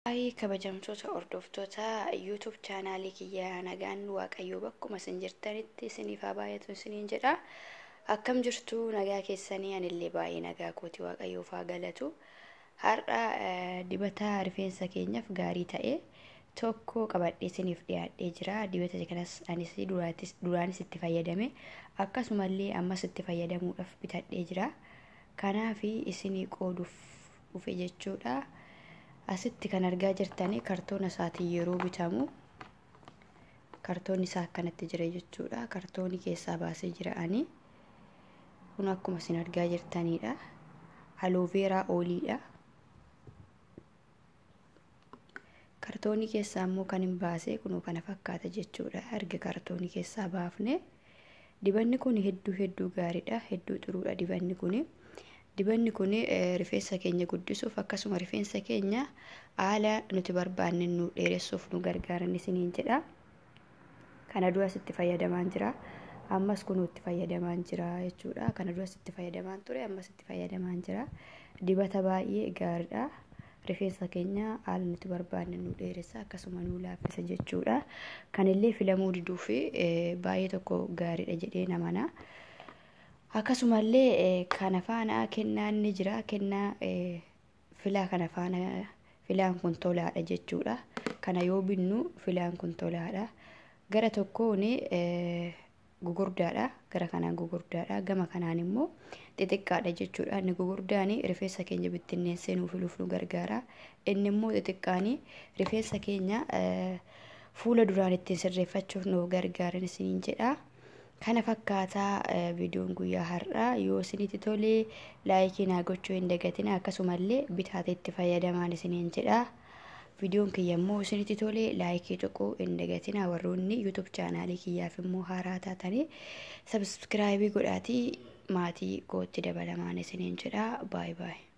Kabajamtoota hordoftoota YouTube chaanaalii kiyyaa, nagaan Waaqayyoo bakkuma isin jirtanitti isiniif haa baay'atu isiniin jedha. Akkam jirtu, nagaa keessanii? Anillee baay'ee nagaa kooti, Waaqayyoof haa galatu. Har'a dibata rifeensa keenyaaf gaarii ta'e tokko qabadhee isiniif dhiyaadhee jira. Dibata kanas anis duraanis itti fayyadame, akkasumallee ammas itti fayyadamuudhaaf bitadhee jira. Kanaaf isinii qooduuf dhufe jechuudha. Asitti kan argaa jirtanii kartoona isaatiin yeroo bitamu kartoonni isaa akkanatti jira jechuudha. Kartoonni keessaa baasee jira ani. Kun akkuma isin argaa jirtanidha. Aloe vera oiliidha. Kartoonni keessaa immoo kan hin baasee kunoo kana fakkaata jechuudha. Erga kartoonni keessaa baafne, dibanni kun hedduu hedduu gaariidha. Hedduu xuruudha dibanni kuni. Dibanni kun rifeensa keenya guddisuuf, akkasuma rifeensa keenya haala nuti barbaanne nu dheeressuuf nu gargaaran isiniin jedha. Kana duras itti fayyadamaan jira. Ammas kunuu itti fayyadamaan jira jechuudha. Kana duras itti fayyadamaan ture, ammas itti fayyadamaan jira. Dibata baay'ee gaariidha. Rifeensa keenya haala nuti barbaanne nu dheeressa, akkasuma nu laaffisa jechuudha. Kanillee filamuu diduu fi baay'ee tokko gaariidha jedhee namana. Akkasumallee kana faana kennaan ni jira. Kennaa filaa kana faana filaan kun tolaadha jechuudha. Kana yoo binnu filaan kun tolaadha. Gara tokkoon gugurdaadha. Gara kanaan gugurdaadha. Gama kanaan immoo xixiqqaadha jechuudha. Inni gugurdaan rifeensa keenya bittinneessee nuuf filuuf nu gargaara. Inni immoo xixiqqaan rifeensa keenya fuula duraan ittiin sirreeffachuuf nu gargaaran isiniin jedha. Kana fakkaataa viidiyoon guyyaa har'aa. Yoo isinitti tolee, like naa gochuu hin dagatina, akkasumallee bitaatee itti fayyadamaan isiniin jedha. Viidiyoon kiyya immoo isinitti tolee, like tuquu hin dagatina. Warroonni YouTube chaanaalii kiyyaaf immoo haaraa taatanii, subscribe godhaatii maatii kootti dabalamaan isiniin jedha. Baay'ee baay'ee.